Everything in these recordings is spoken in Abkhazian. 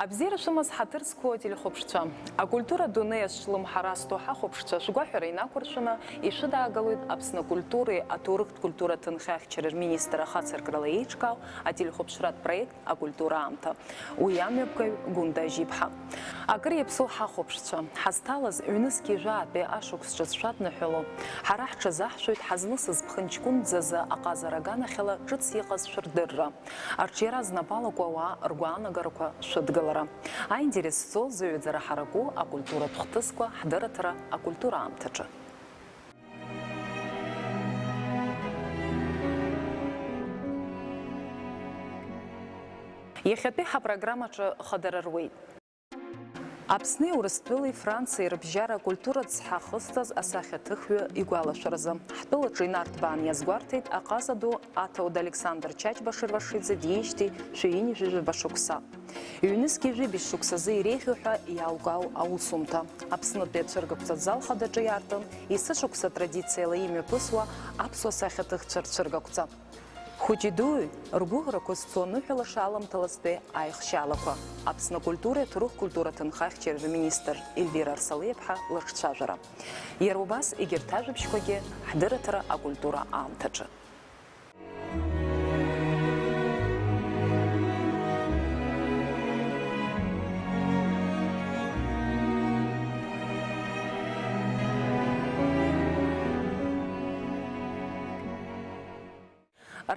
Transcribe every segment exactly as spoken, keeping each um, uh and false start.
Абзиара шәымаз, ҳаҭыр зқәу ателехәаԥшцәа. Акультура дунеи азҿлымҳара азҭо ҳахәаԥшцәа шәгәаҳәара инақәыршәаны ишәыдаагалоит Аԥсны акультуреи аҭоурыхтә культура ҭынхеи ахьчареи рминистр ахацыркрала еиҿкаау ателехәаԥшратә проект Акультура аамҭа. Уи амҩаԥгаҩ Гәында Ажьиԥҳа. Акыр иаԥсоу ҳахәаԥшцәа, ҳазҭалаз ҩнызқь ҩажәаатәи ашықәс ҿыц шәадныҳәало, ҳара ҳҽазаҳшәоит ҳазлысыз Ԥхынҷкәынӡазы аҟазара аганахьала ҿыц иҟаз шәырдырра. Арҿиара знапы алаку ауаа ргәаанагарақәа шәыдгылара. Аинтерес зҵоу зыҩаӡара ҳараку акультуратә хҭысқәа ҳдырраҭара акультура аамҭаҿы. Иахьатәи ҳапрограммаҿы хадара руеит. Аԥсни Урыстәылеи Франциеи рыбжьара акультуратә цҳа ахысҵаз асахьаҭыхҩы игәалашәаразы, ҳтәылаҿы инарҭбаан иазгәарҭеит аҟаза ду Аҭауад Александр Чачба Шервашиӡе диижьҭеи шәи ҩынҩажәи жәаба шықәса. Ҩнызқьи жәибжь шықәсазы иреиӷьу ҳәа иалкаау аусумҭа. Аԥснытәи ацәыргақәҵа азал хадаҿы иаартын есышықәса традициала имҩаԥысуа аԥсуа сахьаҭыхцәа рцәыргақәҵа. Хәыҷи-дуи ргәыӷрақәа зцу аныҳәала шаламҭалазтәи аихшьалақәа, Аԥсны акультуреи аҭоурых-культура ҭынхеи ахьчареи рминистр Ельвира Арсалиаԥҳа лыҿцәажәара. Иара убас егьырҭ ажәабжьқәагьы ҳдырраҭара акультура аамҭаҿы.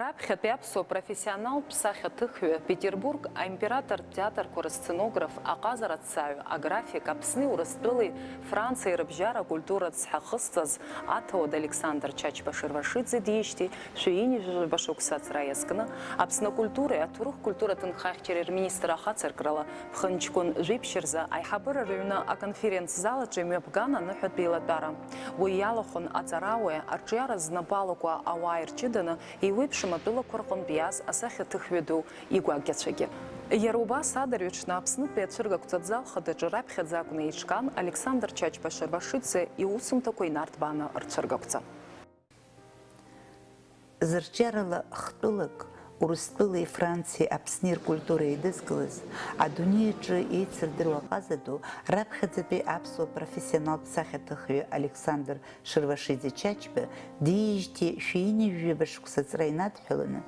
Раԥхьатәи аԥсуа профессионалтә сахьаҭыхҩы, Петербург аимператортә театрқәа рысценограф, аҟазараҭҵааҩ, аграфик, Аԥсни Урыстәылеи Франциеи рыбжьара акультуратә цҳа ахысҵаз аҭауад Александр Чачба Шервашиӡе диижьҭеи шәи ҩынҩажәи жәаба шықәса аҵра иазкны, Аԥсны акультуреи аҭоурых-культура ҭынхеи ахьчареи рминистр ахацыркрала Ԥхынҷкәын жәиԥшь рзы аиҳабыра рыҩны аконференц-зал аҿы имҩаԥган аныҳәатә еилатәара. Уи иалахәын аҵарауаҩ, арҿиара знапы алаку ауаа ирҷыданы, еиуеиԥшым атәылақәа рҟынтә иааз асахьаҭыхҩы ду игәакьацәагьы. Иара убас адырҩаҽны Аԥснытәи ацәыргақәҵатә зал хадаҿы раԥхьаӡа акәны еиҿкаан Александр Чачба Шервашиӡе иусумҭақәа инарҭбааны рцәыргақәҵа. Зырҿиарала хтәылак, Урыстәылеи Франциеи Аԥсни ркультура еидызкылаз, адунеи аҿы еицырдыруа аҟаза ду, раԥхьаӡатәи аԥсуа профессионалтә сахьаҭыхҩы Александр Шервашиӡе Чачба диижьҭеи шәи ҩынҩажәи жәаба шықәса аҵра инадҳәаланы,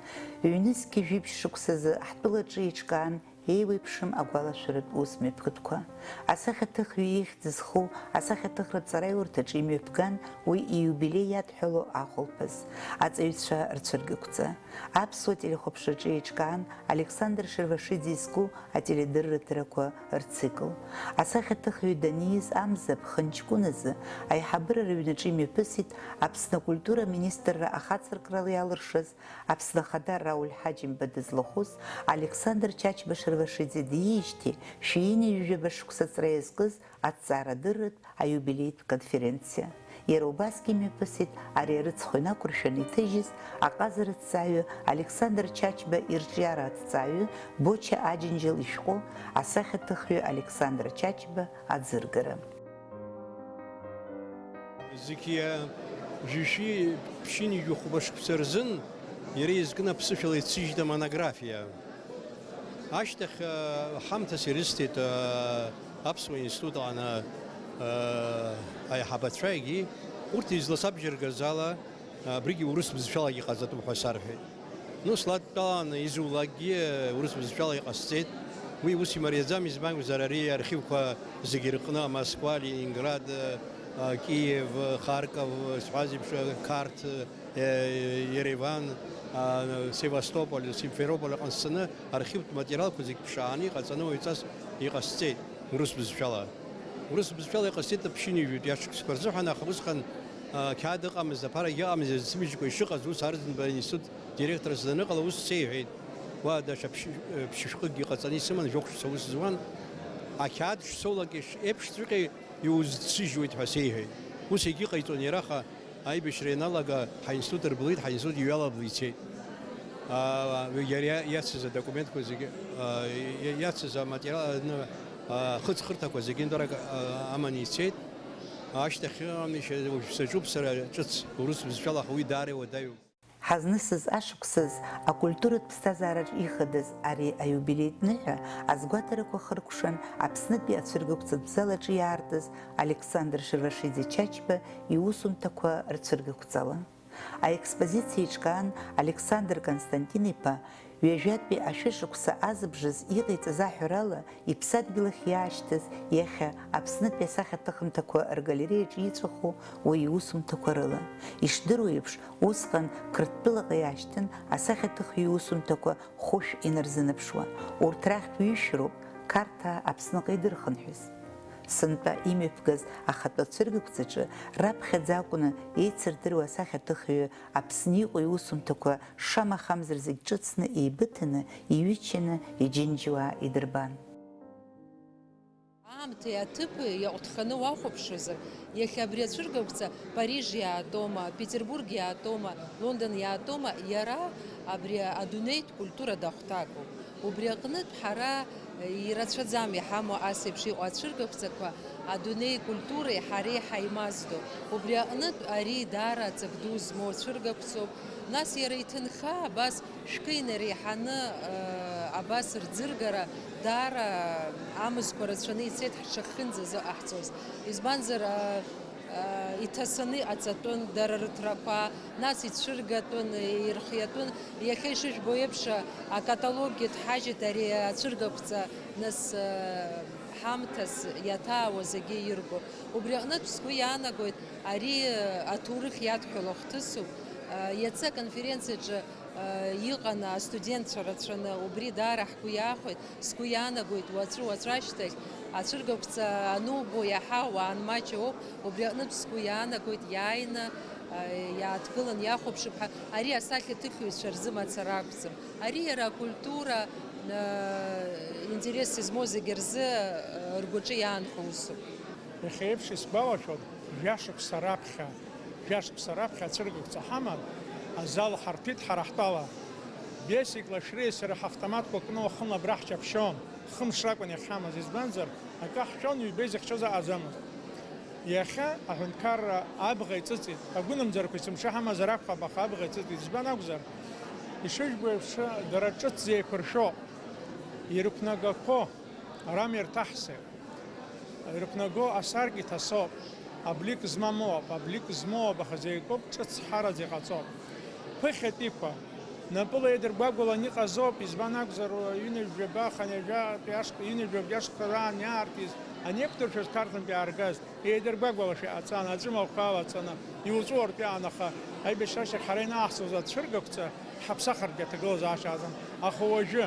ҩнызқьи жәибжь шықәсазы ҳтәылаҿы еиҿкаан еиуеиԥшым агәалашәаратә ус мҩаԥгатәқәа. Асахьаҭыхҩы ихьӡ зху асахьаҭыхратә ҵараиурҭаҿы имҩаԥган уи ииубилеи иадҳәало ахәылԥаз, аҵаҩцәа рцәыргақәҵа. Аԥсуа телехәаԥшраҿы еиҿкаан Александр Шервашиӡе изку ателедырраҭарақәа рцикл. Асахьаҭыхҩы даниз амза Ԥхынҷкәын азы аиҳабыра рыҩнаҿы имҩаԥысит Аԥсны акультура аминистрра ахацыркрала иалыршаз Аԥсны Ахада Рауль Ҳаџьымба дызлахәыз Александр Чачба Шервашиӡе диижьҭеи шәи ҩынҩажәи жәаба шықәса аҵра иазкыз аҭҵаарадырратә аиубилеитә конференциа. Иара убасгьы имҩаԥысит ари арыцхә инақәыршәаны иҭыжьыз аҟазараҭҵааҩы Александр Чачба ирҿиара аҭҵааҩы Боча Аџьынџьал ишәҟәы асахьаҭыхҩы Александр Чачба аӡыргара. Зқьи жәшәи ԥшьынҩажәи хәба шықәса рзын иара изкын аԥсышәала ицыжьит амонографиа. Ашьҭахь, э, ҳамҭас ирысҭеит, э, Аԥсуа институт аҟны, э, аиҳабацәа егьи урҭ изласабжьаргаз ала, э, абригьы урыс бызшәалагьы ҟаҵатәуп ҳәа сарҳәеит. Ну, слад-, Дтәаланы изулакгьы урыс бызшәала иҟасҵеит. Уи ус имариаӡам, избан акәзар, ари архивқәа зегьы рҟны, Москва, Ленинград, а, Киев, Харков, сҳәаз еиԥш, Қарҭ, е, Ереван, а, Севастополь, Симферополь аҟны сцаны архивтә материалқәа зегь ԥшааны иҟаҵаны уаҩҵас иҟасҵеит урыс бызшәала. Урыс бызшәала иҟасҵеит аԥшьынҩажәитәи ашықәсқәа рзыҳәан, аха усҟан, а, қьаад ыҟамызт, аԥарагьы ыҟамызт, зыцмыжькәа ишыҟаз, ус Арӡынба аинститут директорс даныҟала, ус сеиҳәеит. Уа даҽа ԥшь-, ԥшьышәҟәыкгьы ҟаҵаны исыман, жәохә шықәса аус зуан. Ақьаад шсоулак еиԥш, еиԥшҵәҟьа иузцыжьуеит ҳәа сеиҳәеит. Ус егьыҟаиҵон иара, аха аибашьра ианалага, ҳаинститут рблит, ҳаинститут иҩалаблы ицеит. Аа, иара иа-, иацыз адокументқәа зегьы, аа, иа-, иацыз аматериал, аны, аа, хыҵхырҭақәа зегьы нтәарак, аа, аманы ицеит. Ашьҭахь ыҟамишь, уажә саҿуп сара ҿыц, урыс бызшәала, аха уи даара иуадаҩуп. Ҳазнысыз ашықәсаз акультуратә ԥсҭазаараҿ ихадаз ари аиубилеитә ныҳәа азгәаҭарақәа хыркәшан Аԥснытәи ацәыргақәҵатә залаҿы иаартыз Александр Шервашиӡе Чачба иусумҭақәа рцәыргақәҵала. Аекспозициа еиҿкаан Александр Константин-иԥа ҩажәатәи ашәышықәса азыбжаз иҟаиҵаз аҳәарала, иԥсадгьыл ахь иаашьҭыз, иахьа Аԥснытәи асахьаҭыхымҭақәа ргалереиаҿ иҵәаху уи иусумҭақәа рыла. Ишдыру еиԥш, усҟан Қырҭтәылаҟа иаашьҭын асахьаҭыхҩы иусумҭақәа хәышә инарзынаԥшуа. Урҭ рахьтә ҩышә роуп Қарҭаа Аԥсныҟа идырхынҳәыз. Сынтәа имҩаԥгаз ахатәы ацәыргақәҵаҿы раԥхьаӡа акәны еицырдыруа асахьаҭыхҩы Аԥсны иҟоу иусумҭақәа шамахамзар зегь ҿыцны еибыҭаны, иҩычаны, иџьынџьуа идырбан. Аамҭеи аҭыԥи иаҟәҭханы уахәаԥшуазар, иахьа абри ацәыргақәҵа Париж иаатәома, Петербург иаатәома, Лондон иаатәома, иара абри адунеитә культура дахәҭакуп. Убри аҟнытә ҳара ирацәаӡам иҳамоу ас еиԥш иҟоу ацәыргақәҵақәа адунеи культуреи ҳареи ҳаимаздо. Убри аҟнытә ари даара аҵак ду змоу ацәыргақәҵоуп. Нас иара иҭынха абас шәкы инареиҳаны, э, абас рӡыргара даара амызқәа рацәаны ицеит ҳҽахьынӡазыҟаҳҵоз. Избанзар, э, э, иҭасаны иҟаҵатәын дара рыҭрақәа, нас ицәыргатәын, ирхиатәын. Иахьа ишыжәбо еиԥш, акаталоггьы ҭҳажьит ари ацәыргақәҵа, нас, э, ҳамҭас иаҭаауа зегьы ирго. Убри аҟнытә сгәы иаанагоит, ари, э, аҭоурых иадҳәало хҭысуп. Э, иацы аконференциаҿы, э, иҟан астудентцәа рацәаны, убри даара ҳгәы иаахәеит. Сгәы иаанагоит, уаҵәы-уаҵәы ашьҭахь ацәыргақәҵа анубо иаҳа уаанмаҷу ауп, убри аҟнытә сгәы иаанагоит, иааины, э, иааҭгылан иахәаԥшып ҳәа. Ари асахьаҭыхҩцәа рзы мацара акәӡам. Ари иара акультура, э, интерес змоу зегьы рзы, э, ргәаҿы иаанхо усуп. Иахьа еиԥш исгәалашәоит, жәашықәса раԥхьа, жәашықәса раԥхьа ацәыргақәҵа ҳаман, азал ҳарҭәит ҳара ҳтәала. Бесик Лашәреи сара ҳавтоматқәа кны уахынла абра ҳҷаԥшьон, хымш ракәын иахьҳамаз, избанзар, акы ҳшәон, ҩба изыхьчоз аҟаӡамызт. Иахьа аҳәынҭқарра абӷа иҵыҵит, агәынамӡарақәа есымша ҳамазар акәхап, аха абӷа иҵыҵит. Избан акәзар, ишыжәбо еиԥш, дара ҿыц зеиқәыршәо, ирықәнагақәо рами рҭаҳцеит. Ирықәнаго асаркьа иҭасоуп, аблик змамоуп, аблик змоуп, аха зегь акоуп, ҿыц ҳараз иҟаҵоуп. Ԥыхьатәиқәа, напыла еидыргәагәалан иҟазоуп, избан акәзар, ҩынҩажәаба, хынҩажәатәи ашықәс, ҩынҩажәатәи ашықәсқәа раан иаартыз, анеиқәдыршәоз Қарҭынтә иааргаз, еидыргәагәалашәа иҟаҵан, аҵәымаӷқәа алаҵаны, иуҵәуартә иаан, аха аибашьра ашьҭахь ҳара ианаҳҵоз ацәыргақәҵа ҳаԥсахыртә иаҭагылазаашьа аӡам. Аха уажәы,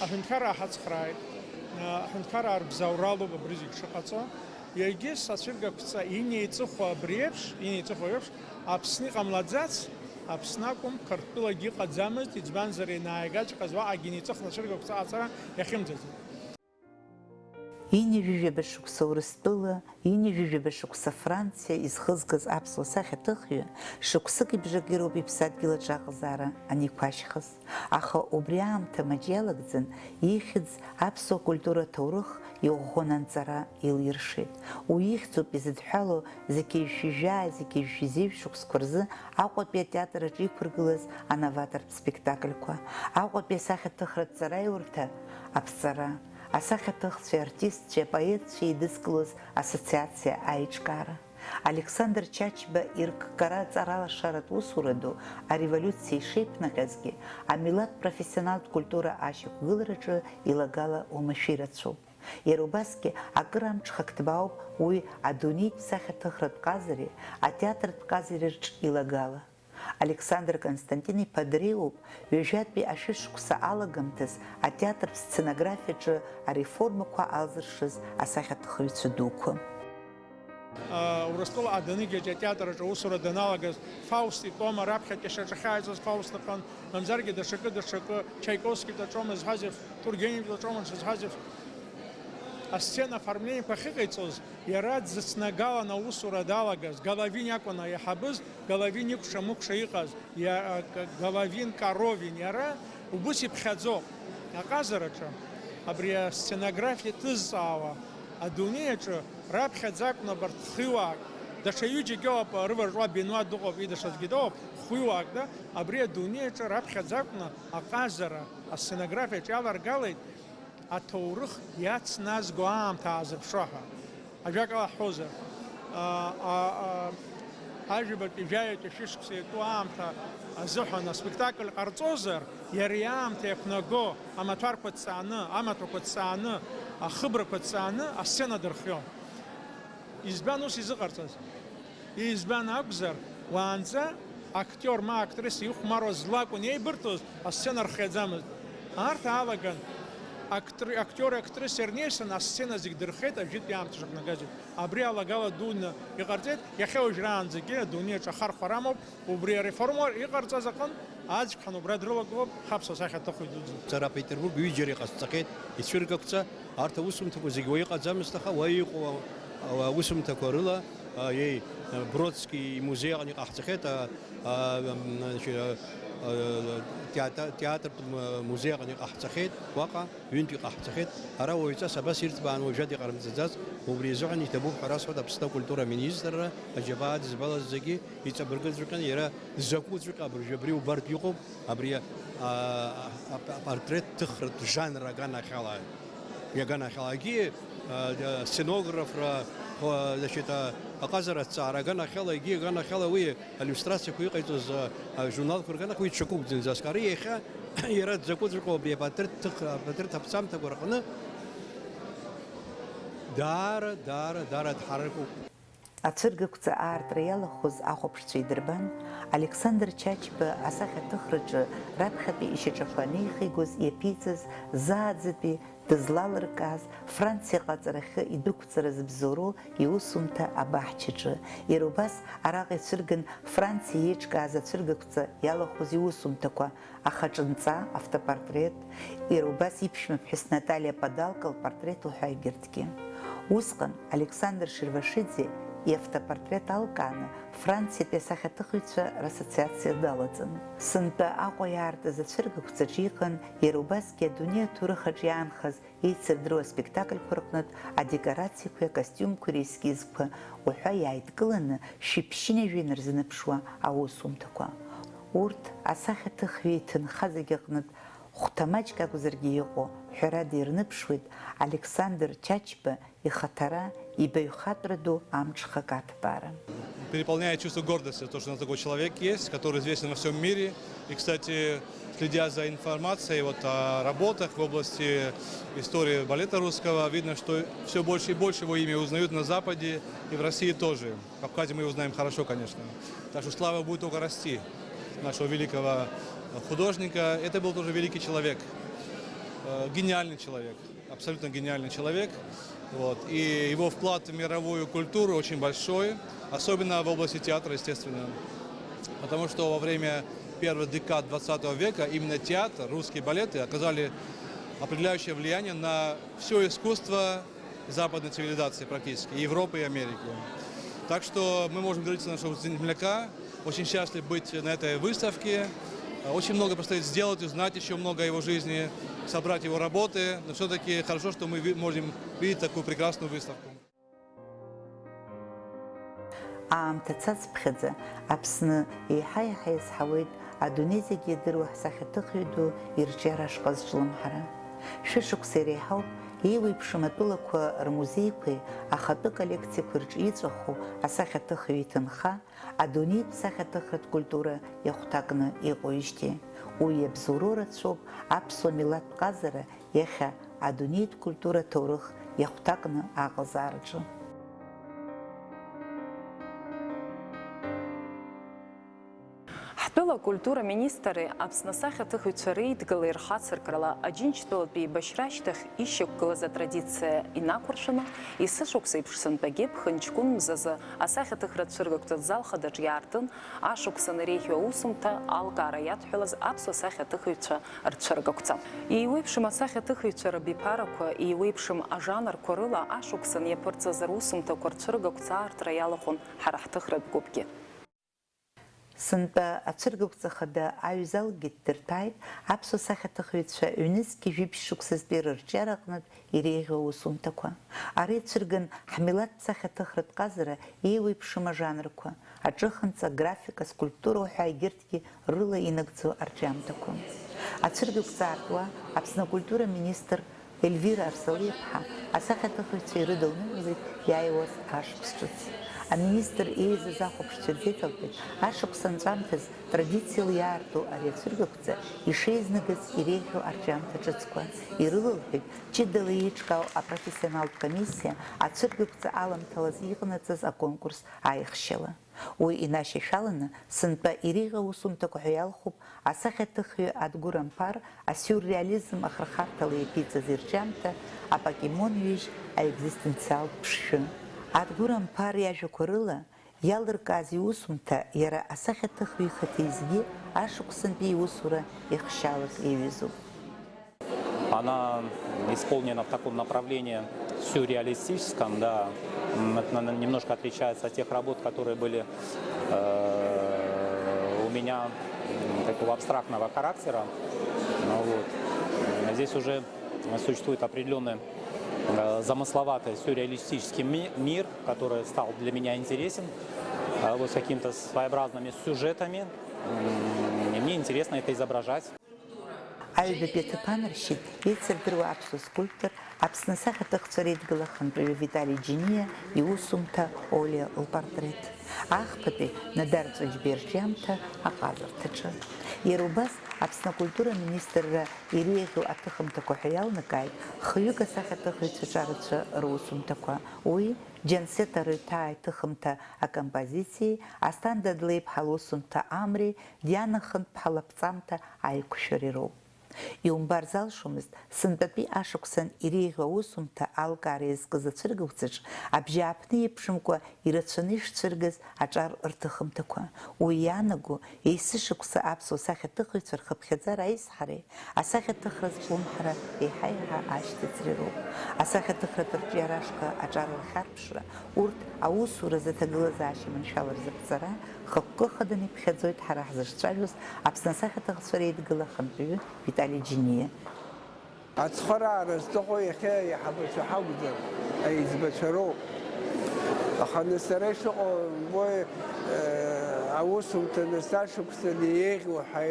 Аҳәынҭқараа ҳацхрааит, аҳәынҭқараа рыбзоуралоуп абри зегь шыҟаҵо. Егьыс ацәыргақәҵа инеиҵыху абри еиԥш, инеиҵыху еиԥш, Аԥсны иҟамлаӡац, Аԥсны акәым, Қырҭтәылагьы иҟаӡамызт, избанзар, ианааигаҵәҟьаз уаҟагьы инеиҵыхны ацәыргақәҵа аҟаҵара иахьымӡаӡеит. Ҩынҩажәижәаба шықәса Урыстәыла, ҩынҩажәижәаба шықәса Франциа изхызгаз аԥсуа сахьаҭыхҩы шықәсыки бжаки роуп иԥсадгьыл аҿы аҟазаара аниқәашьхаз. Аха убри аамҭа маҷ иалагӡан, ихьӡ аԥсуа культура аҭоурых иӷәӷәаны анҵара илиршеит. Уи ихьӡуп изыдҳәалоу зқьи жәшәи жәаа, зқьи жәшәи зеижә шықәсқәа рзы Аҟәатәи атеатр аҿы иқәыргылаз ановатортә спектакльқәа, Аҟәатәи асахьаҭыхратә ҵараиурҭа аԥҵара, асахьаҭыхцәеи артистцәеи апоетцәеи еидызкылоз ассоциациа аиҿкаара. Александр Чачба ирккара аҵаралашаратә усура ду ареволиуциа ишеиԥнаҟьазгьы, амилаҭ профессионалтә культура ашьақәгылараҿы илагала уамашәа ирацәоуп. Иара убасгьы акыр амҽхак ҭбаауп уи адунеитә сахьаҭыхратә ҟазареи атеатртә ҟазареи рҿы илагала. Александр Константин-иԥа дреиуоуп ҩажәатәи ашәышықәса алагамҭаз атеатртә сценографиаҿы ареформақәа алзыршаз асахьаҭыхыҩцәа дуқәа. Урыстәыла Аданыгьаҿ атеатр аҿы аусура даналагаз, Фауст итәоума, раԥхьатәи шаҿахьааиҵоз Фауст ыҟан, мамзаргьы даҽакы, даҽакы, Чаиковски даҿоума зҳәаз еиԥш, Тургенев даҿоума зҳәаз еиԥш, асцена оформлениақәа ахьыҟаиҵоз, иара дзыцнагалан аусура далагаз, Головин иакәын аиҳабыз, Головин икәша-мыкәша иҟаз, иа-, Г-, Головин, Коровин, иара убыс иԥхьаӡоуп. Аҟазараҿы абри асценографиа ҭызҵаауа адунеи аҿы раԥхьаӡа акәны абарҭ хиуаак, Даҽа ҩыџьагьы ыҟоуп, рыварҿуа Бенуа дыҟоуп, идашазгьы дыҟоуп, хәҩуакда, абри адунеи аҿы раԥхьаӡа акәны аҟазара асценографиаҿ иаларгалеит аҭоурых иацназго аамҭа аазырԥшуа ҳәа. Ажәакала ҳҳәозар, а, а, а, ажәабатәи жәаҩатәи шәышықәса иатәу аамҭа азыҳәан аспектакль ҟарҵозар, иара иаамҭа иақәнаго амаҭәарқәа ҭҵааны, амаҭәақәа ҭҵааны, ахыбрақәа ҭҵааны асцена дырхион. Избан ус изыҟарҵаз? Избан акәзар, уаанӡа актиор ма актрис ихәмаруаз злакәын еибырҭоз, асцена рхиаӡамызт. Арҭ аалаган, актри-, актиори актриси рнеисан асцена зегь дырхеит, ажәытәи аамҭа шаҟнагазгьы. Абри алагала дуны иҟарҵеит, иахьа уажәраанӡагьы адунеи аҿы ахархәара амоуп, убри ареформа иҟарҵаз аҟынтә аӡқәа убра дрылагылоуп, ҳаԥсуа сахьаҭыхҩы дуӡӡа. Сара Петербург ҩыџьара иҟасҵахьеит, ицәыргақәҵа, арҭ аусумҭақәа зегь уа иҟаӡамызт, аха уа иҟоу аусумҭақәа рыла, а, еи, Бродски имузеи аҟны иҟаҳҵахьеит, а, а, м, значит, а, а, театр, театртә м-, музеи аҟны иҟаҳҵахьеит, уаҟа ҩынтә иҟаҳҵахьеит. Ара уаҩҵас абас ирҭбааны уажәада иҟарымҵаӡац, убри азыҳәан иҭабуп ҳәа расҳәоит Аԥсны акультура аминистрра, аџьабаа дызбалаз зегьы иҵабыргыҵәҟьан, иара закәыҵәҟьа абыржәы абри убартә иҟоуп, абри, а, а, а, апортрет ҭыхратә жанр аганахьала, иаганахьалагьы, а, а, сценографра, а, значит, а, аҟазара аҭҵаара аганахьала, егьи аганахьала уи алиустрациақәа иҟаиҵоз, а, ажурналқәа рганахь уи ҽакуп зынӡаск. Ари иахьа иара дзакәыҵәҟьоу абри апатреҭ ҭых-, апатреҭ аԥҵамҭақәа рҟны даара, даара, даара дҳаракуп. Ацәыргақәҵа аартра иалахәыз ахәаԥшцәа идырбан, Александр Чачба асахьаҭыхраҿы раԥхьатәи ишьаҿақәа анеихигоз иаԥиҵаз зааӡатәи дызлалыркааз Франциа аҟаҵарахьы идәықәҵара зыбзоуроу иусумҭа абаҳчаҿы. Иара убас араҟа ицәырган Франциа еиҿкааз ацәыргақәҵа иалахәыз иусумҭақәа, ахаҿынҵа, автопортрет, иара убас иԥшәмаԥҳәыс Наталиа Падалка лпортрет уҳәа егьырҭгьы. Усҟан Александр Шервашиӡе иавтопортрет алкааны Франциатәи асахьаҭыхыҩцәа рассоциациа далаҵан. Сынтәа Аҟәа иаартыз ацәыргақәҵаҿы иҟан иара убасгьы адунеи аҭоурых аҿы иаанхаз еицырдыруа аспектакльқәа рҟнытә адекорациақәеи акостиумқәеи реескизқәа уҳәа иааидкыланы шәиԥшьынажәа инарзынаԥшуа аусумҭақәа. Урҭ асахьаҭыхҩы иҭынха зегьы аҟнытә хәҭа маҷк акәзаргьы иҟоу, ҳәарада, ирныԥшуеит Александр Чачба ихаҭара, ибаҩхатәра ду амҽхак аҭбаара. Переполняет чувство гордости, то, что у нас такой человек есть, который известен во всем мире. И, кстати, следя за информацией вот о работах в области истории балета русского, видно, что всё больше и больше его имя узнают на Западе и в России тоже. В Абхазии мы его знаем хорошо, конечно. Так что слава будет только расти нашего великого художника. Это был тоже великий человек, э, гениальный человек, абсолютно гениальный человек. Вот. И его вклад в мировую культуру очень большой, особенно в области театра, естественно. Потому что во время первых декад двадцатого века именно театр, русские балеты оказали определяющее влияние на всё искусство западной цивилизации практически, и Европы, и Америки. Так что мы можем гордиться нашего земляка, очень счастлив быть на этой выставке. Очень много предстоит сделать, узнать ещё много о его жизни, собрать его работы. Но всё-таки хорошо, что мы ви-, можем видеть такую прекрасную выставку. Аамҭа цацԥхьаӡа Аԥсны еиҳа-еиҳа иазҳауеит адунеи зегьы иадыруа ҳсахьаҭыхҩы ду ирҿиара ашҟа зҿлымҳара. Шәышықәса иреиҳауп еиуеиԥшым атәылақәа рмузеиқәеи ахатәы коллекциақәеи рҿы иҵәаху асахьаҭыхҩы иҭынха, адунеитә сахьаҭыхратә культура иахәҭакны иҟоижьҭеи. Уи иабзоуроу рацәоуп аԥсуа милаҭтә ҟазара иахьа адунеитә культура ҭоурых иахәҭакны аҟазаараҿы. Ҳтәыла акультура министри Аԥсны асахьаҭыхҩцәа реидгылеи рхацыркрала Аџьынџьтәылатәи еибашьра ашьҭахь ишьақәгылаз атрадициа инақәыршәаны, есышықәса еиԥш сынтәагьы ԥхынҷкәын мзазы асахьаҭыхра цәыргақәҵатә зал хадаҿ иаартын ашықәсан иреиӷьу аусумҭа алкаара иадҳәалаз аԥсуа сахьаҭыхыҩцәа рцәыргақәҵа. Еиуеиԥшым асахьаҭыхыҩцәа рабиԥарақәа, еиуеиԥшым ажанрқәа рыла ашықәсан иаԥырҵаз русумҭақәа рцәыргақәҵа аартра иалахәын ҳара ҳҭыхратә гәыԥгьы. Сынтәа ацәыргақәҵа хада аҩзалгьы ддырҭааит аԥсуа сахьаҭыхҩцәа ҩнызқьи жәибжь шықәсазтәи рырҿиара аҟнытә иреиӷьу аусумҭақәа. Ара ицәырган ҳмилаҭтә сахьаҭыхратә ҟазара еиуеиԥшым ажанрқәа, аҿыханҵа, аграфика, аскульптура уҳәа егьырҭгьы рыла инагӡо арҿиамҭақәа. Ацәыргақәҵа аартуа Аԥсны акультура министр Ельвира Арсалиаԥҳа асахьаҭыхыҩцәа ирыдылныҳәалеит иааиуаз ашықәс ҿыц. Аминистр еизаз ахәаԥшцәа ирзеиҭалҳәеит ашықәс анҵәамҭаз традициала иаарту ари ацәыргақәҵа ишеизнагаз иреиӷьу арҿиамҭа ҿыцқәа, ирылалҳәеит ҷыдала еиҿкаау апрофессионалтә комиссиа ацәыргақәҵа аламҭалаз иҟанаҵаз аконкурс аихшьала. Уи инашьашәаланы, сынтәа иреиӷьу аусумҭақәа ҳәа иалхуп асахьаҭыхҩы Адгәыр Амԥар асиурреализм ахырхарҭала иаԥиҵаз ирҿиамҭа, апокемон ҩыжь, аекзистенциалтә ԥшшәы. Адгәыр Амԥар иажәақәа рыла, иалыркааз иусумҭа иара асахьаҭыхҩы ихаҭа изгьы ашықәсантәи иусура ихшьаалак иаҩызоуп. Она исполнена в таком направлении сюрреалистическом, да. М, это, наверное, немножко отличается от тех работ, которые были, э, у меня, м, такого абстрактного характера. Ну вот. Здесь уже существует определённый, э, замысловатый сюрреалистический ми-, мир, который стал для меня интересен, э, вот с какими-то своеобразными сюжетами. М, и мне интересно это изображать. Аҩбатәи аҭыԥ анаршьит еицырдыруа аԥсуа скульптор, Аԥсны асахьаҭыхцәа реидгыла ахантәаҩы Витали Џьениа иусумҭа Олиа лпортрет. Ахԥатәи Нодар Ҵәыџьба ирҿиамҭа аҟазарҭаҿы. Иара убас Аԥсны акультура аминистрра иреиӷьу аҭыхымҭақәа ҳәа иалнакааит хҩык асахьаҭыхыҩцәа ҿарацәа русумҭақәа. Уи Џьансеҭ Арыҩҭаа иҭыхымҭа акомпозициеи Асҭанда Адлеиԥҳа лусумҭа Амреи Диана Хынтԥҳа лаԥҵамҭа аиқәшәареи роуп. Иумбар залшомызт, сынтәатәи ашықәсан иреиӷьу аусумҭа алкаара иазкыз ацәыргақәҵаҿ абжьааԥны иеиԥшымкәа ирацәаны ишцәыргаз аҿар рҭыхымҭақәа. Уи иаанаго, есышықәса аԥсуа сахьаҭыхыҩцәа рхыԥхьаӡара аизҳареи асахьаҭыхра азҿлымҳара еиҳа-еиҳа ашьҭыҵреи роуп. Асахьаҭыхратә рҿиара ашҟа аҿар рхьарԥшра, урҭ аусуразы аҭагылазаашьа маншәалараз аԥҵара, хықәкы хаданы иԥхьаӡоит ҳара ҳзыҿцәажәоз Аԥсны асахьаҭыхцәа реидгыла ахантәаҩы Витали Џьениа. Ацхыраара зҭаху иахьа аиҳабацәа ҳакәӡам, аиҵбацәа роуп. Аха нас сара ишыҟоу умбои, э, аусумҭа нас ашықәсаны еиӷьу ҳәа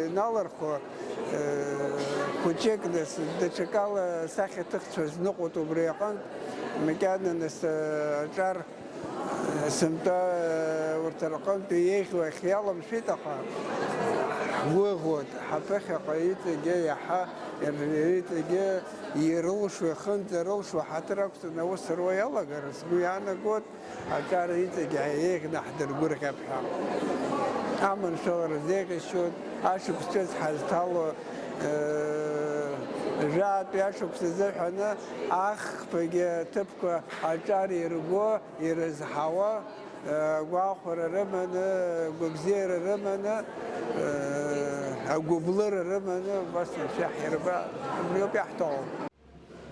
иналырхуа, э, хәыҷык нас даҽакала асахьаҭыхцәа зныҟәоит убри аҟынтә, макьана нас, э, аҿар Сынтәа урҭ рҟынтә еиӷьу ахь иаламшәеит, аха ҳгәыӷуеит, ҳаԥыхьаҟа иҵегьы иаҳа, иҵегьы ирылшо, ихынӡарылшо ҳаҭыр ақәҵаны аус руа иалагар, сгәы иаанагоит, аҿар иҵегьы еиӷьны ҳдыргәырӷьап ҳәа. Аманшәалара зеиӷьасшьоит, ашықәс ҿыц ҳазҭало, э, жәаатәи ашықәс азыҳәаны ахԥагьы аҭыԥқәа аҿар ирго, ирызҳауа, э, гәахәара рыманы, гәабзиара рыманы, э, агәыблыра рыманы, убас анцәа иаҳирба, абриоуп иаҳҭаху.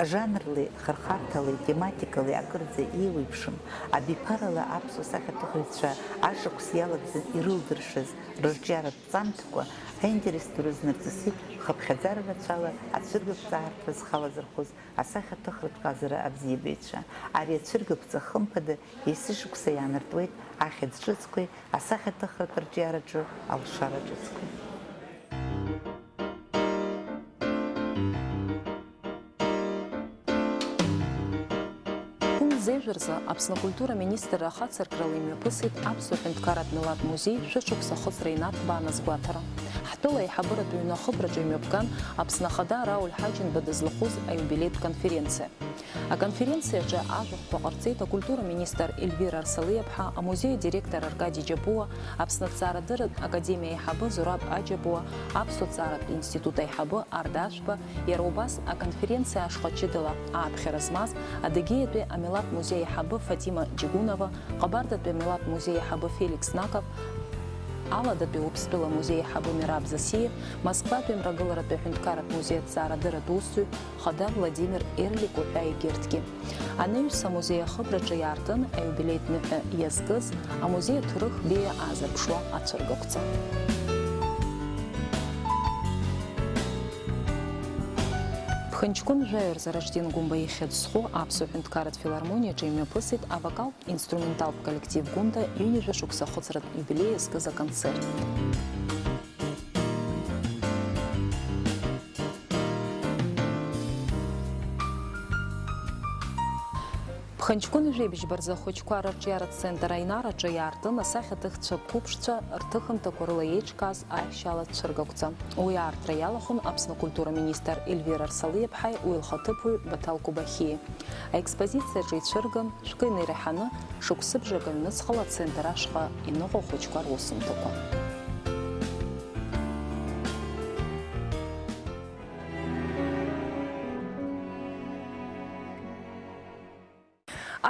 Жанрлеи, хырхарҭалеи, тематикалеи акырӡа еиуеиԥшым, абиԥарала аԥсуа сахьаҭыхыҩцәа ашықәс иалагӡан ирылдыршаз рырҿиаратә ҵамҭақәа аинтерес ду рызнарҵысит хыԥхьаӡара рацәала ацәыргақәҵа аартра зхалазырхәыз асахьаҭыхратә ҟазара абзиабаҩцәа. Ари ацәыргақәҵа, хымԥада, есышықәса иаанартуеит ахьӡ ҿыцқәеи асахьаҭыхратә рҿиараҿы алшара ҿыцқәеи. Зежәа рзы Аԥсны акультура аминистрра ахацыркрала имҩаԥысит Аԥсуа ҳәынҭқарратә милаҭ музеи шәышықәса ахыҵра инарҭбааны азгәаҭара. Ҳтәыла аиҳабыратә ҩны ахыбраҿы имҩаԥган Аԥсны Ахада Рауль Ҳаџьымба дызлахәыз аиубилеитә конференциа. Аконференциаҿы ажәахәқәа ҟарҵеит акультура министр Ельвира Арсалиаԥҳа, амузеи адиректор Аркади Џьапуа, Аԥсны аҭҵаарадырратә академиа аиҳабы Зураб Аџьапуа, Аԥсуа ҭҵааратә институт аиҳабы Арда Ашәба, иара убас аконференциа ашҟа ҷыдала ааԥхьара змаз Адыгеиатәи амилаҭ музеи аиҳабы Фатима Џьегәынова, Ҟабардатәи амилаҭ музеи аиҳабы Феликс Наков, Аладатәи Уаԥстәыла амузеи аиҳабы Мераб Засиев, Москватәи Мрагыларатәи аҳәынҭқарратә музеи аҭҵаарадырратә усзуҩ хада Владимир Ерлик уҳәа егьырҭгьы. Анаҩс амузеи ахыбраҿы иаартын аиубилеитә ныҳәа иазкыз амузеи аҭоурых беиа аазырԥшуа ацәыргақәҵа. Ԥхынҷкәын жәаҩа рзы Ражден Гәымба ихьӡ зху Аԥсуа ҳәынҭқарратә филармониаҿы имҩаԥысит авокалтә инструменталтә коллектив Гәында ҩынҩажәа шықәса ахыҵратә иубилеи иазкыз аконцерт. Ԥхынҷкәын жәибжьба рзы ахәыҷқәа рырҿиаратә центр Аинараҿы иаартын асахьаҭыхцәа қәыԥшцәа рҭыхымҭақәа рыла еиҿкааз аихшьала цәыргақәҵа. Уи аартра иалахәын Аԥсны акультура министр Ельвира Арсалиаԥҳаи уи лхаҭыԥуаҩ Баҭал Кобахьиеи. Аекспозициаҿы ицәырган, шәкы инареиҳаны, шықәсыбжак аҩныҵҟала ацентр ашҟа иныҟәо ахәыҷқәа русумҭақәа.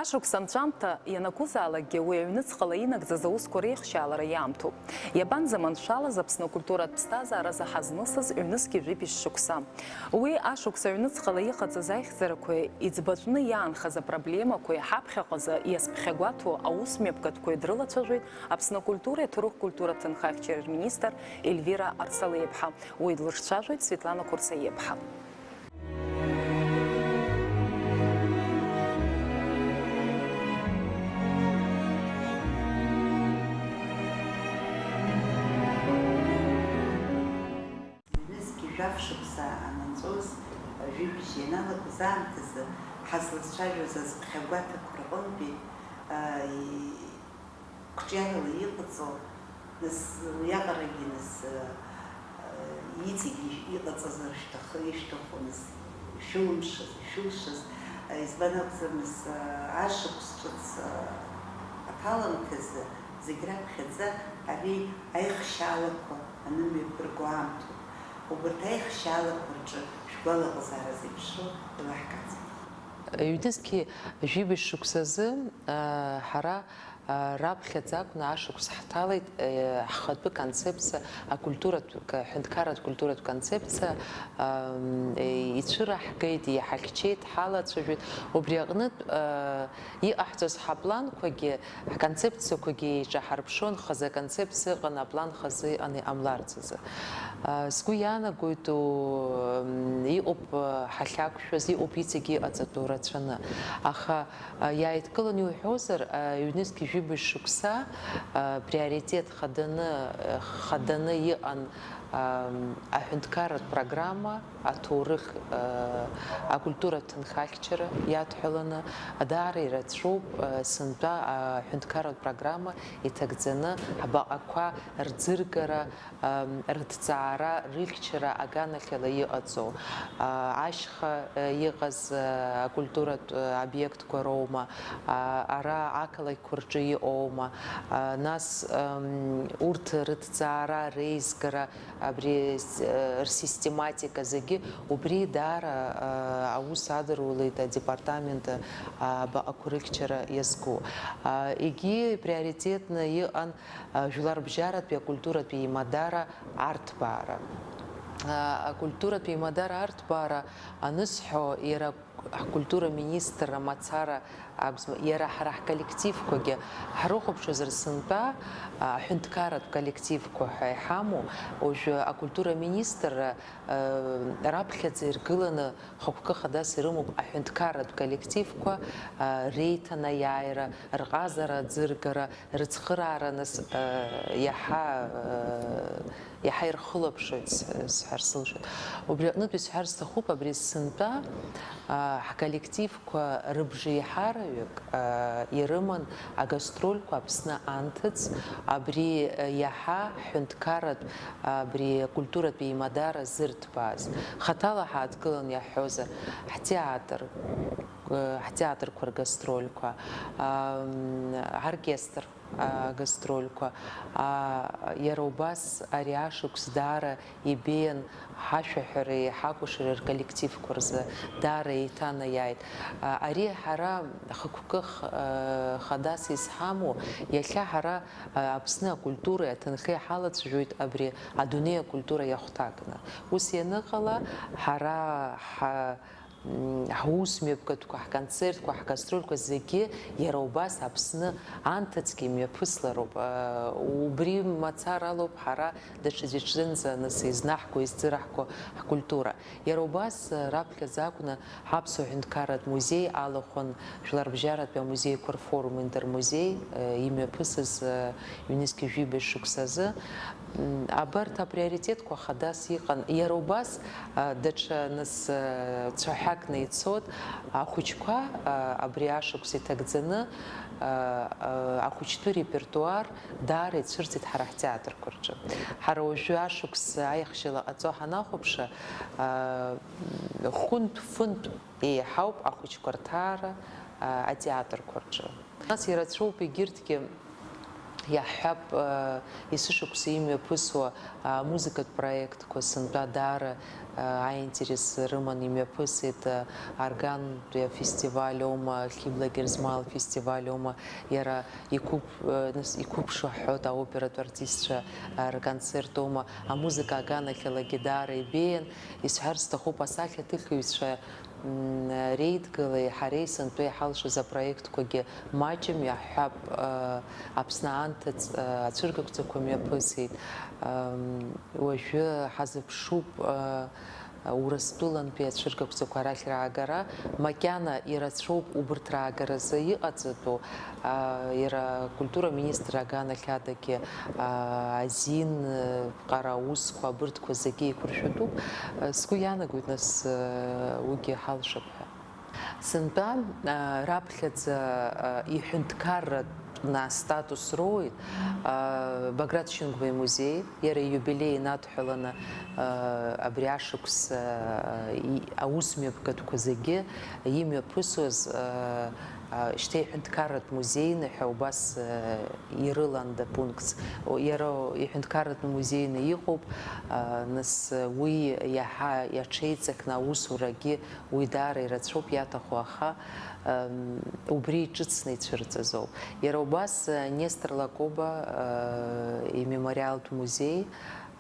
Ашықәс анҵәамҭа ианакәызаалакгьы, уи аҩныҵҟала инагӡаз аусқәа реихшьаалара иаамҭоуп. Иабанӡаманшәалаз Аԥсны акультуратә ԥсҭазааразы ҳазнысыз ҩнызқьи жәибжь шықәса? Уи ашықәс аҩныҵҟала иҟаҵаз аихьӡарақәеи иӡбатәны иаанхаз апроблемақәеи ҳаԥхьаҟазы иазԥхьагәаҭоу аус мҩаԥгатәқәеи дрылацәажәеит Аԥсны акультуреи аҭоурых культура ҭынхахьчареи рминистр Ельвира Арсалиаԥҳа. Уи длыҿцәажәоит Светлана Курсаиаԥҳа. Ҩнызқьи жәаф шықәса анынҵәоз, жәибжь ианалагоз аамҭазы ҳазлацәажәоз азԥхьагәаҭақәа рҟынтәи, а, и-, қәҿиарала иҟаҵоу, нас, уиаҟарагьы, нас, а, иҵегьы иҟаҵазар шәҭахы, ишәҭаху, нас, шәылымшаз, ишәылшаз, а, избан акәзар, нас, а, ашықәс ҿыц, а, аҭаламҭазы, зегь раԥхьаӡа ари аихшьаалақәа анымҩаԥырго аамҭоуп. Убарҭ аихшьаалақәа рҿы шәгәалаҟазаара зеиԥшроу еилаҳкаарц. Ҩнызқьи жәибжь шықәсазы, а, ҳара, а, раԥхьаӡа акәны ашықәс ҳҭалеит, а, ҳхатәы концепциа, акультуратә, ка-, ҳәынҭқарратә культуратә концепциа, ам, е, ицәыраҳгеит, иҳахьчеит, ҳалацәажәеит. Убри аҟнытә, а, иҟаҳҵоз ҳапланқәагьы, ҳконцепциақәагьы еиҿаҳарԥшуан, хазы аконцепциа ыҟан, аплан хазы ыҟан иҟамларц азы. А, сгәы иаанагоит, у, м, иҟоуп, а, ҳахьақәшәаз, иҟоуп иҵегьы иҟаҵатәу рацәаны. Аха, а, иааидкыланы иуҳәозар, а, ҩнызқьи жәибжь шықәса, а, приоритет хаданы, а, хаданы иҟан, а, аҳәынҭқарратә программа, аҭоурых, а, акультуратә ҭынхахьчара иадҳәаланы, даара ирацәоуп, а, сынтәа аҳәынҭқарратә программа иҭагӡаны ҳбаҟақәа рӡыргара, а, рыҭҵаара, рыхьчара аганахьала иҟаҵоу, а, ашьха, а, иҟаз, а, акультуратә, а, обиектқәа роума, а, ара ақалақьқәа рҿы иҟоума, а, нас, ам, урҭ рыҭҵаара, реизгара, абри, э, рсистематика зегьы убри даара, э, аус адырулеит адепартамент, э, абаҟақәа рыхьчара иазку. А, егьи приоритетны иҟан, а, жәларбжьаратәи акультуратәи еимадара арҭбаара. А, акультуратәи еимадара арҭбаара анысҳәо, иара ҳкультура министрра мацара акәзма, иара ҳара ҳколлективқәагьы ҳрыхәаԥшуазар сынтәа, а, аҳәынҭқарратә коллективқәа ҳәа иҳамоу, уажәы акультура министрра, а, раԥхьаӡа иргыланы хықәкы хадас ирымоуп аҳәынҭқарратә коллективқәа, а, реиҭанаиааира, рҟазара аӡыргара, рыцхыраара, нас, а, иаҳа, а, иаҳа ирхылаԥшуеит, с-, сҳәар сылшоит. Убри аҟнытә исҳәар сҭахуп, абри сынтәа, а, ҳколлективқәа рыбжеиҳараҩык, а, ирыман агастрольқәа Аԥсны анҭыҵ, абри, а, иаҳа ҳҳәынҭқарратә, абри акультуратә еимадара зырҭбааз. Хаҭала ҳааҭгылан иаҳҳәозар, ҳтеатр, а, ҳтеатрқәа ргастрольқәа, а, м, ҳоркестр. агастрольқәа. А, иара убас ари ашықәс даара ибеиан ҳашәаҳәареи ҳакәашареи рколлективқәа рзы, даара еиҭанаиааит. А, ари ҳара хықәкы х-, а, хадас изҳамоу, иахьа ҳара, а, Аԥсны акультуреи аҭынхеи ҳалацәажәоит абри адунеи акультура иахәҭакны. Ус ианыҟала, ҳара ҳа-, м, ҳусмҩаԥгатәқәа, ҳконцертқәа, ҳгастрольқәа зегьы иара убас Аԥсны анҭыҵгьы имҩаԥыслароуп. Э, убри мацара алоуп ҳара даҽаӡәы иҿынӡа нас изнаҳго, изӡыраҳго ҳкультура. Иара убас, э, раԥхьаӡа акәны Аԥсуа ҳәынҭқарратә музеи алахәын Жәларбжьаратәи амузеиқәа рфорум Интермузеи, э, имҩаԥысыз, э, ҩнызқьи жәибжь шықәсазы. М, абарҭ априоритетқәа хадас иҟан. Иара убас, а, даҽа нас, а, цәаҳәакны ицот, ахәыҷқәа, а, абри ашықәс иҭагӡаны, а, а, ахәыҷтәы репертуар даара ицәырҵит ҳара ҳтеатрқәа рҿы. Ҳара уажәы ашықәс аихшьала ҟаҵо ҳанахәаԥша, а, хәынтә-фынтә еиҳауп ахәыҷқәа рҭаара, а, атеатрқәа рҿы. Нас ирацәоуп егьырҭгьы, иаҳҳәап, э, есышықәса имҩаԥысуа, а, музыкатә проектқәа сынтәа даара, э, аинтерес рыман имҩаԥысит, э, Аргантәи афестиваль аума, Хьыбла Герзмал фестиваль аума, иара иқәыԥ-, э, нас иқәыԥшу ҳҳәоит аоператә артистцәа, э, рконцерт аума, амузыка аганахьалагьы даара ибеиан, исҳәар сҭахуп асахьаҭыхыҩцәа, М, реидгылеи ҳареи сынтәа иҳалшоз апроектқәагьы маҷым, иаҳҳәап, э, Аԥсны анҭыҵ, э, ацәыргақәҵақәа мҩаԥысит. Ам, уажәы ҳазыԥшуп, э, Урыстәылантәи ацәыргақәҵақәа арахь раагара. Макьана ирацәоуп убырҭ раагаразы иҟаҵатәу. А, иара акультура аминистр аганахьадагьы, а, азин, э, ҟара аусқәа, абырҭқәа зегьы еиқәыршәатәуп. Э, сгәы иаанагоит, нас, э, уигьы ҳалшап ҳәа. Сынтәа, э, раԥхьаӡа, э, иҳәынҭқарратә астатус роуеит, э, Баграт Шьынқәба имузеи, иара ииубилеи инадҳәаланы, э, абри ашықәс, э, и-, аусмҩаԥгатәқәа зегьы имҩаԥысуаз, э, а, шьҭа иҳәынҭқарратә музеины ҳәа убас, э, ирыланда пунктс. О, иара иҳәынҭқарратә музеины иҟоуп, а, нас, э, уи иаҳа иаҽеиҵакны аусурагьы уи даара ирацәоуп иаҭаху, аха, ам, убри иҿыцны ицәырҵызоуп. Иара убас, э, Нестор Лакоба, э, имемориалтә музеи,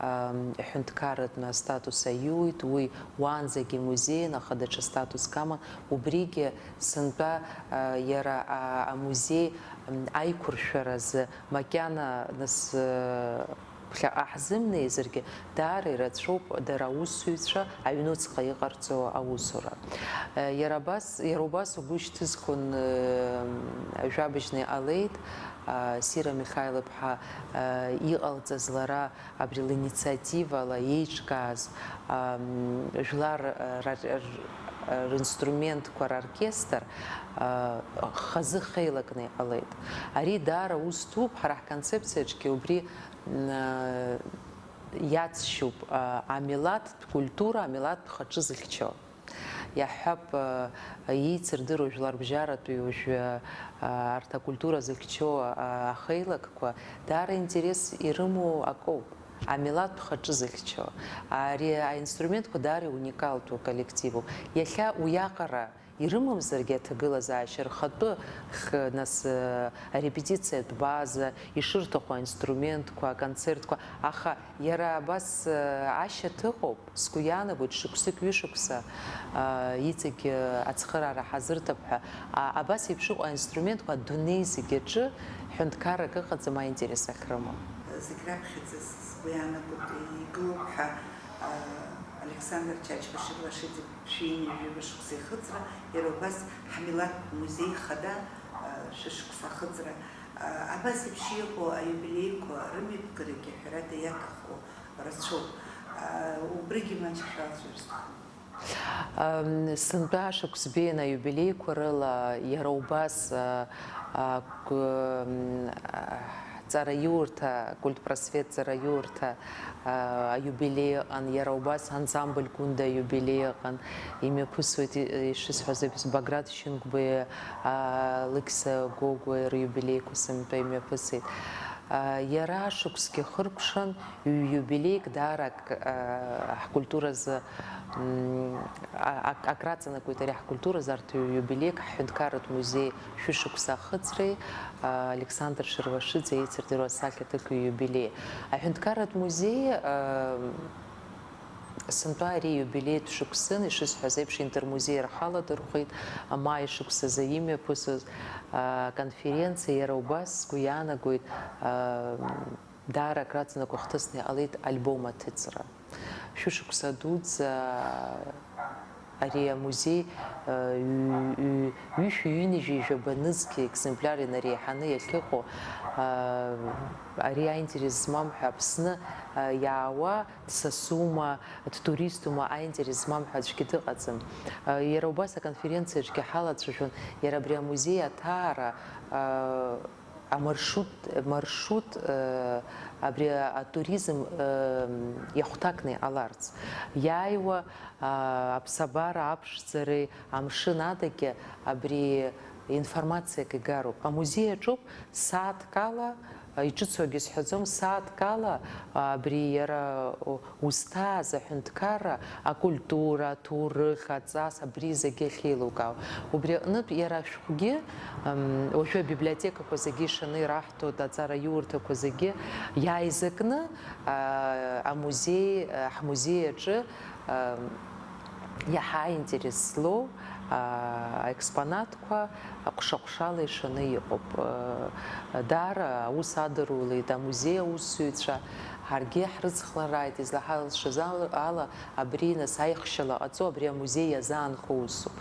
ам, ҳәынҭқарратә астатус аиуит, уи уаанӡагьы музеин, аха даҽа статуск аман. Убригьы сынтәа, а, иара, а, амузеи, м, аиқәыршәаразы макьана нас, э, ԥхьаҟа ҳзымнеизаргьы, даара ирацәоуп дара аусзуҩцәа аҩнуҵҟа иҟарҵо аусура. Э, иара абас, иара убас угәы шьҭызхуан, э, жәабжьны иҟалеит, а, Сира Михайловна, э, иҟалҵаз лара абри линициативала еиҿкааз, ам, жәлар, а, ра-, р-, ринструментқәа роркестр, а, хазы хеилакны иҟалеит. Ари даара ус ҭууп, ҳара ҳконцепциаҿгьы убри, м, а, иацшьуп, а, амилаҭтә культура, амилаҭтә хаҿы зыхьчо. Иаҳҳәап, еицырдыруа жәларбжьаратәи уажәы, арҭ акультура зыхьчо ахеилакқәа даара интерес ирымоу акоуп, амилаҭтә хаҿы зыхьчо. Ари аинструментқәа даара иуникалтәу коллективуп. Иахьа уиаҟара ирымамзаргьы аҭагылазаашьа рхатәы х-, нас, арепетициатә база, ишырҭаху аинструментқәа, аконцертқәа, аха иара абас, ашьаҭа ыҟоуп. Сгәы иаанагоит, шықәсык-ҩышықәса, аа, иҵегь, аа, ацхыраара ҳазырҭап ҳәа, а, абас еиԥш ыҟоу аинструментқәа адунеи зегь аҿы ҳәынҭқаррак ыҟаӡам аинтерес ахьрымоу. Зегь раԥхьаӡа сгәы иаанагоит, игылоуп ҳәа, аа, Александр Чачба Шевашидзе шәи ҩажәи жәаба шықәса ихыҵра, иара убас ҳмилаҭтә музеи хада, аа, шәышықәса ахыҵра, аа, абас еиԥш иҟоу аиубилеиқәа рымҩаԥгарагьы ҳәарада иаҭаху рацәоуп. Убригьы маҷк шәалацәажәар сҭахын. Ам, сынтәа ашықәс беиан аиубилеиқәа рыла иара убас, а, а, г-, м, а, Ҵараиурҭа, Культпросвет ҵараиурҭа, а, аиубилеи ыҟан, иара убас ансамбль Гәында аиубилеи ыҟан, имҩаԥысуеит, и-, ишысҳәаз еиԥш, Баграт Шьынқәбеи, а, Лықьса Гогәеи рыиубилеиқәа сынтәа имҩаԥысит. А, иара ашықәсгьы хыркәшан, ҩ-иубилеик даара ак-, а, ҳкультуразы, м, а-, ак-, акраҵанакуеит ари ҳкультуразы, арҭ ҩ-иубилеик ҳҳәынҭқарратә музеи шәышықәса ахыҵреи, а, Александр Шервашиӡе еицырдыруа асахьаҭыхҩы иубилеи. Аҳәынҭқарратә музеи, а, сынтәа ари иубилеитә шықәсын, ишысҳәаз еиԥш, интермузеи рхаладырхәеит, амаи шықәсазы имҩаԥысыз, а, конференциа, иара убас сгәы иаанагоит, а, даара акраҵанакуа хҭысны иҟалеит альбом аҭыҵра. Шәышықәса дуӡӡа ари амузеи, э, ҩ-, ҩ-, ҩышәи ҩынҩажәи жәаба нызқь екземпляр инареиҳаны иахьыҟоу, э, ари аинтерес змам ҳәа Аԥсны, э, иаауа, дсасума, дтуристума аинтерес змам ҳәа аӡәгьы дыҟаӡам. Э, иара убас аконференциаҿгьы ҳалацәажәон иара абри амузеи аҭаара, э, амаршрут, маршрут, э, абри атуризм, э, иахәҭакны иҟаларц. Иааиуа, а, аԥсабара аԥшӡареи амшын адагьы абри информациак игароуп. Амузеи аҿоуп сааҭк ала, а, иҿыцу акгьы сҳәаӡом, сааҭк ала, а, абри иара, у-, узҭааз аҳәынҭқарра, акультура, аҭоурых, аҵас, абри зегьы ахьеилукаау. Убри аҟнытә иара ашәҟәгьы, м, уажәы абиблиотекақәа зегьы ишаны ираҳҭоит, аҵараиурҭақәа зегьы иааизакны, а, амузеи, а, ҳмузеи аҿы, а, иаҳа аинтерес злоу, а, аекспонатқәа ҟәша-ҟәшала ишаны иҟоуп. А, даара аус адырулеит амузеи аусзуҩцәа, ҳаргьы ҳрыцхрааит, излаҳалшаз ал-, ала, абри, нас, аихшьала ҟаҵо, абри амузеи иазаанхо усуп.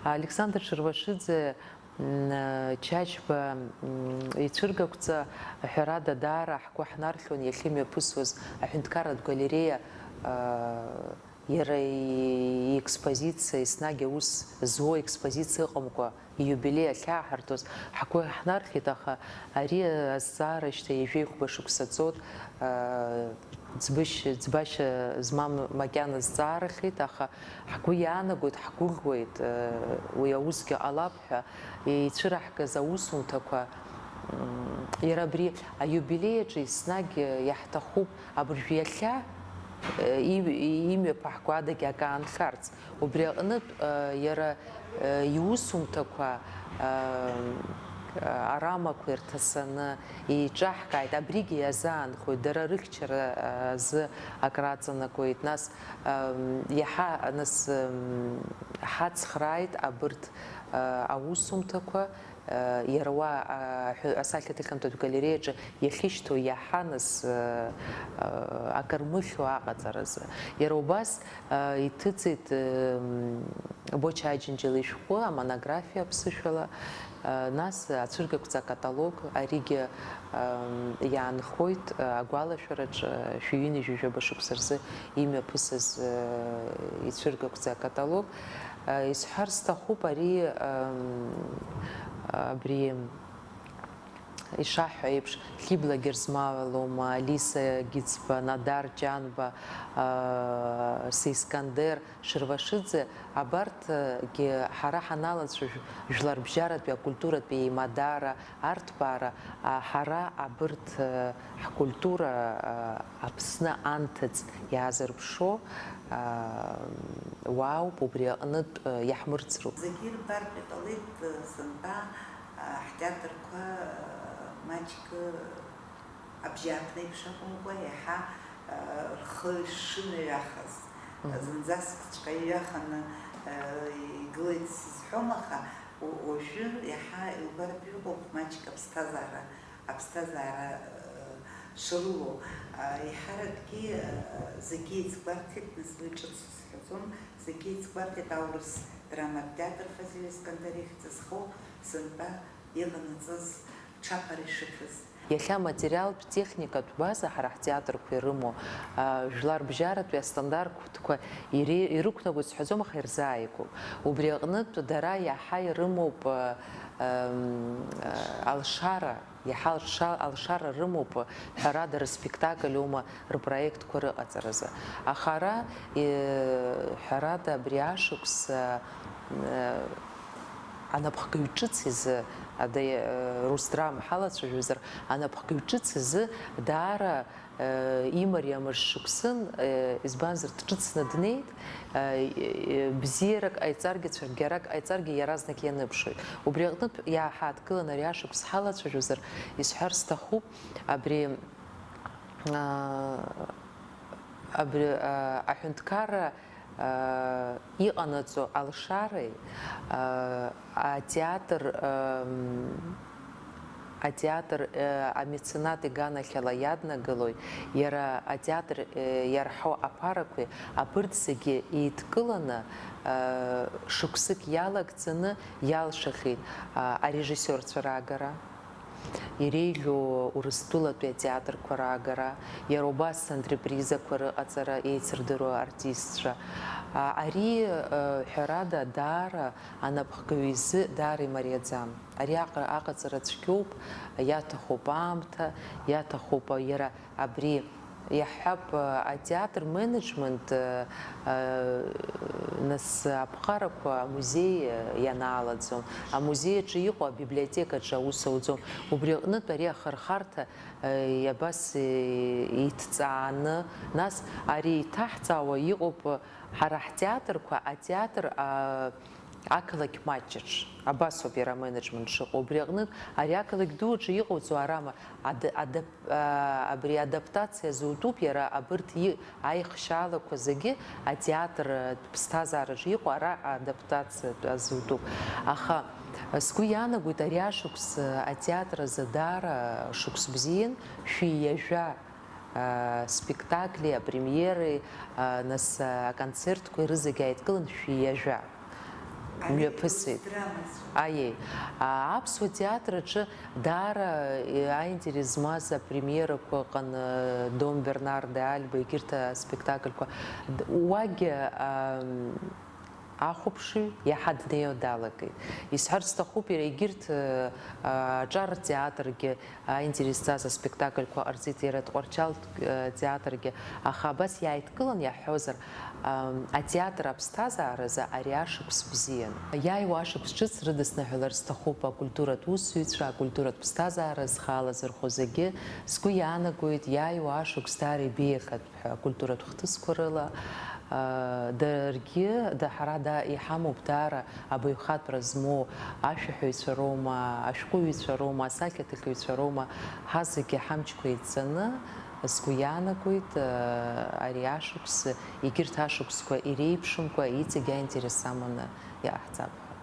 Александр Шервашиӡе, м, Чачба, м, ицәыргақәҵа, ҳәарада, даара ҳгәы ҳнархьуан иахьымҩаԥысуаз аҳәынҭқарратә галереиа, а, иара иекспозициа, еснагь аус зуа експозициа ыҟамкәа, ииубилеи ахьааҳартуаз ҳгәы ҳнархьит, аха ари азҵаара шьҭа ҩажәи хәба шықәса ҵуеит, аа, ӡбышь-, ӡбашьа змам макьана зҵаарахеит, аха ҳгәы иаанагоит, ҳгәыӷуеит, уи аусгьы ҟалап ҳәа ицәыраҳгаз аусумҭақәа, м, иара абри аиубилеи аҿы еснагь иаҳҭахуп абыржә иахьа, э, и-, имҩаԥаҳго адагьы акы аанхарц. Убри аҟнытә, э, иара, э, иусумҭақәа, э, арамақәа ирҭасаны еиҿаҳкааит, абригьы иазаанхоит, дара рыхьчара, э, азы акраҵанакуеит. Нас, э, иаҳа, нас, э, ҳацхрааит абырҭ, э, аусумҭақәа, Иара уа, аҳәы-, асахьаҭыхҩы галереиаҿы иахьышьҭоу иаҳа нас, акы рмыхьуа аҟаҵаразы. Иара убас иҭыҵит Боча Аџьынџьал ишәҟәы, амонографиа аԥсышәала, нас ацәыргақәҵа акаталог, аригьы иаанхоит агәалашәараҿ шәи ҩынҩажәи жәаба шықәса рзы имҩаԥысыз ицәыргақәҵа акаталог. Исҳәар сҭахуп, ари, ам, абри ишаҳҳәо еиԥш, Хьыбла Герзмалома, Алиса Гиӡба, Надар Ҷанба, а, Сеискандер Шервашиӡе, абарҭгьы ҳара ҳаналацәажә-, жәларбжьаратәи акультуратәи еимадара, арҭбаара, а, ҳара абырҭ, а, ҳкультура, а, Аԥсны анҭыҵ иаазырԥшуо, аа, уаауп, убри аҟнытә, э, иаҳмырӡроуп. Зегьы ирбартә иҟалеит, э, сынтәа, э, ҳтеатрқәа, э, маҷк, э, абжьааԥнеиԥш акәымкәа, иаҳа, э, рхы шымҩахаз, Мгм. зынӡаскҵәҟьа иҩаханы, э, игылеит сызҳәом, аха у-, уажәы иаҳа иубартә иҟоуп маҷк аԥсҭазаара, аԥсҭазаара, э, шрылоу, а, еиҳаракгьы, а, зегьы еицгәарҭеит, нас уи ҿыц сҳәаӡом, зегьы еицгәарҭеит аурыс драматә театр Фазиль Искандар ихьӡ зхоу сынтәа иҟанаҵаз ҽаԥара ишыԥыз. Иахьа аматериалтә техникатә база ҳара ҳтеатрқәа ирымоу, а, жәларбжьаратәи астандартқәа ире-, ирықәнагоит сҳәаӡом, аха ирзааигәоуп. Убри аҟнытә дара иаҳа ирымоуп, а, ам, а, алшара. Иаҳа алша-, алшара рымоуп, ҳәарада, рыспектакль аума рпроектқәа рыҟаҵаразы. Аха ара, э, ҳәарада, абри ашықәс, э, э, анапхгаҩ ҿыц изы, ада, э, Русдрама ҳалацәажәозар, анапхгаҩ ҿыц изы даара, э, имариамыш шықәсын, э, избанзар, дҿыцны днеит, э, э, бзиарак ҟаиҵаргьы, цәгьарак ҟаиҵаргьы иаразнак ианыԥшуеит. Убри аҟнытә иааҳадгылан ари ашықәс ҳалацәажәозар, исҳәар сҭахуп, абри, а, абри, а, аҳәынҭқарра, а, иҟанаҵо алшареи, а, атеатр, ам, атеатр, а, амеценат иганахьала иаднагалои, иара атеатр, а, иарҳау аԥарақәеи, абырҭ зегьы еидкыланы, а, шықәсык иалагӡаны иалшахьеит, а, арежиссиорцәа раагара. Иреиӷьу Урыстәылатәи атеатрқәа раагара, иара убас антрепризақәа рыҟаҵара еицырдыруа артистцәа. А, ари, э, ҳәарада, даара анапхгаҩ изы даара имариаӡам. Ари аҟ-, аҟаҵара цәгьоуп, иаҭахуп аамҭа, иаҭахуп, а, иара абри Иаҳҳәап, атеатр менеджмент, нас аԥҟарақәа амузеи ианаалаӡом, амузеи аҿы иҟоу абиблиотекаҿы аус ауӡом. Убри аҟнытә ари ахырхарҭа, абас иҭҵааны, нас ари иҭаҳҵаауа иҟоуп ҳара ҳтеатрқәа, атеатр, ақалақь маҷ аҿы. Абасоуп иара аменеджмент шыҟоу. Убри аҟнытә ари ақалақь ду аҿы иҟауҵо арама ад-, адап-, а, абри адаптациа зутәуп иара абырҭ и-, аихшьаалақәа зегьы атеатр, а, ԥсҭазаараҿы иҟоу ара адаптациа азутәуп. Аха сгәы иаанагоит ари ашықәс, а, атеатр азы даара шықәс бзиан, шәи ҩажәа, а, спектакли, апремиери, а, нас, а, аконцертқәеи рызегь ааидкылан шәи ҩажәа. Мҩаԥысит. Аиеи. А, аԥсуа театр аҿы даара, э, аинтерес змаз апремиерақәа ыҟан, э, Дон Бернардо Альба, егьырҭ аспектакльқәа. Д-, уагь, ам, ахәаԥшыҩ иаҳа днеиуа далагеит. Исҳәарц сҭахуп, иара егьырҭ, э, а, аҿар театргьы аинтерес зҵаз аспектакльқәа ҟарҵеит иара Тҟәарчал, э, театргьы, аха абас иааидкылан иаҳҳәозар, ам, атеатр аԥсҭазааразы ари ашықәс бзиан. Иааиуа ашықәс ҿыц рыдысныҳәалар сҭахуп акультуратә усзуҩцәа, акультуратә ԥсҭазаара зхы алазырхәо зегьы. Сгәы иаанагоит, иааиуа ашықәс даара ибеиахатәуп ҳәа акультуратә хҭысқәа рыла. Даргьы, да, ҳара, да, иҳамоуп даара абаҩхатәра змоу ашәаҳәаҩцәа роума, ашәҟәыҩҩцәа роума, асахьаҭыхҩцәа роума, ҳазегьы ҳамчқәа еидҵаны, сгәы иаанагоит, ари ашықәс, егьырҭ ашықәсқәа иреиԥшымкәа, иҵегь аинтерес аманы иҟаҳҵап ҳәа.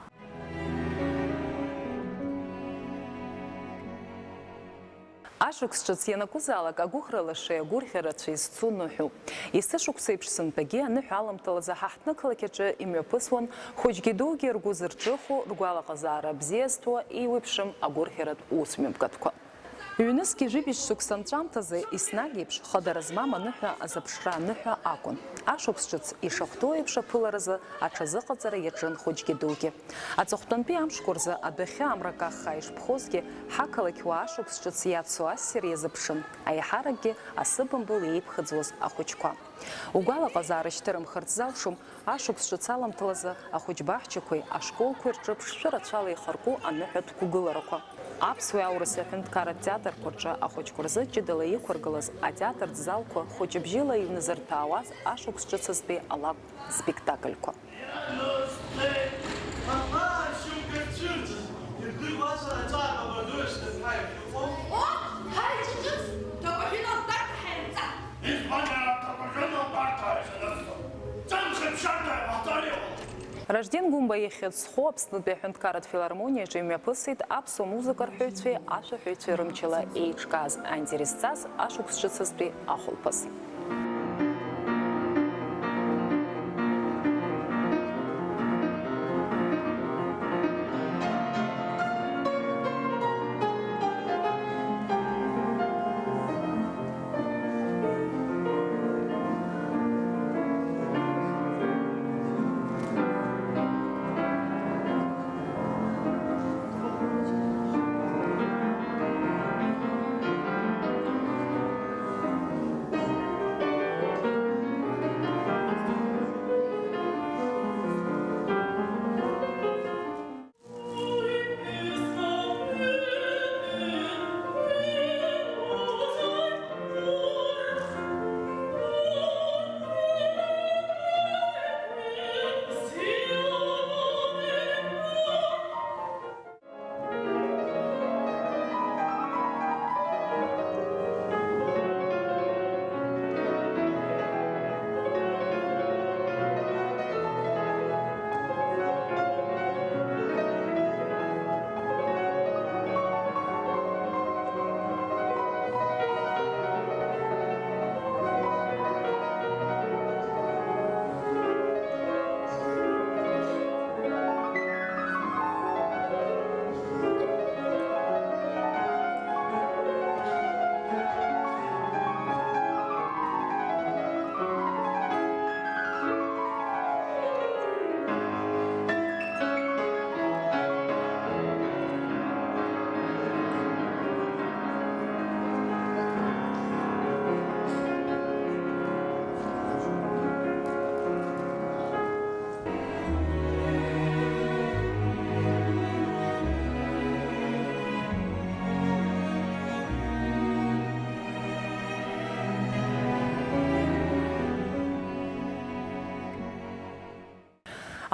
Ашықәс ҿыц ианакәызаалак агәыӷра лашеи агәырӷьа рацәеи зцу ныҳәоуп. Есышықәса еиԥш сынтәагьы аныҳәа аламҭалазы ҳаҳҭны-қалақь аҿы имҩаԥысуан хәыҷгьы дугьы ргәы зырҿыхо, ргәалаҟазаара бзиа зҭо, еиуеиԥшым агәырӷьаратә усмҩаԥгатәқәа. Ҩнызқь жәибжь шықәса анҵәамҭазы, еснагь еиԥш, хадара змам аныҳәа азыԥшра аныҳәа акәын. Ашықәс ҿыц ишахәҭоу еиԥш аԥыларазы аҽазыҟаҵара иаҿын хәыҷгьы дугьы. Аҵыхәтәантәи амшқәа рзы адәахьы амра каххаа ишԥхозгьы, ҳақалақьуаа ашықәс ҿыц иацу ассир иазыԥшын, аиҳаракгьы асыбымбыл еиԥхыӡуаз ахәыҷқәа. Угәалаҟазаара шьҭырымхырц залшом, ашықәс ҿыц аламҭалазы ахәыҷбаҳчақәеи ашколқәеи рҿы ԥшшәы рацәала ихарку аныҳәатә қәгыларақәа. Аԥсуеи аурыси аҳәынҭқарратә театрқәа рҿы ахәыҷқәа рзы ҷыдала иқәыргылаз атеатртә залқәа хәыҷыбжьыла иҩназырҭаауаз ашықәс ҿыцызтәи алакә спектакльқәа. О, ҳаи, ҿыц, ҭакәажәыла убарҭ ҳаимҵан! Избан, ҭакәажәыла убарҭ ҳаишанысҵо? Ҵымхи ԥшьарҭа ҟаҳҵариуа! Ражден Гәымба ихьӡ зху Аԥснытәи аҳәынҭқарратә филармониаҿы имҩаԥысит аԥсуа музыка рҳәаҩцәеи ашәаҳәаҩцәеи рымчала еиҿкааз аинтерес зҵаз ашықәс ҿыцызтәи ахәылԥаз.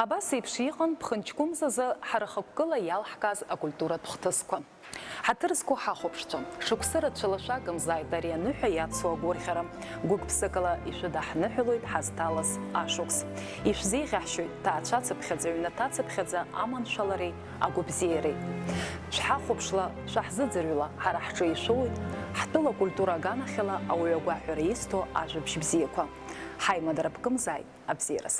Абас еиԥш иҟан ԥхынҷкәымзазы ҳара хықәкыла иалҳкааз акультуратә хҭысқәа. Ҳаҭыр зқәу ҳахәаԥшцәа, шықәсы рацәала шәагымзааит ари аныҳәа иацу агәырӷьара. Гәык-ԥсыкала ишәыдаҳныҳәалоит ҳазҭалаз ашықәс. Ишәзеиӷьаҳшьоит ҭаацәацыԥхьаӡа, ҩнаҭацыԥхьаӡа аманшәалареи агәабзиареи. Шәҳахәаԥшла, шәаҳзыӡырҩла, ҳара ҳҿы ишәоуеит ҳтәыла акультура аганахьала ауаҩы агәаҳәара изҭо ажәабжь бзиақәа. Ҳаимадара бкымзааит абзиараз!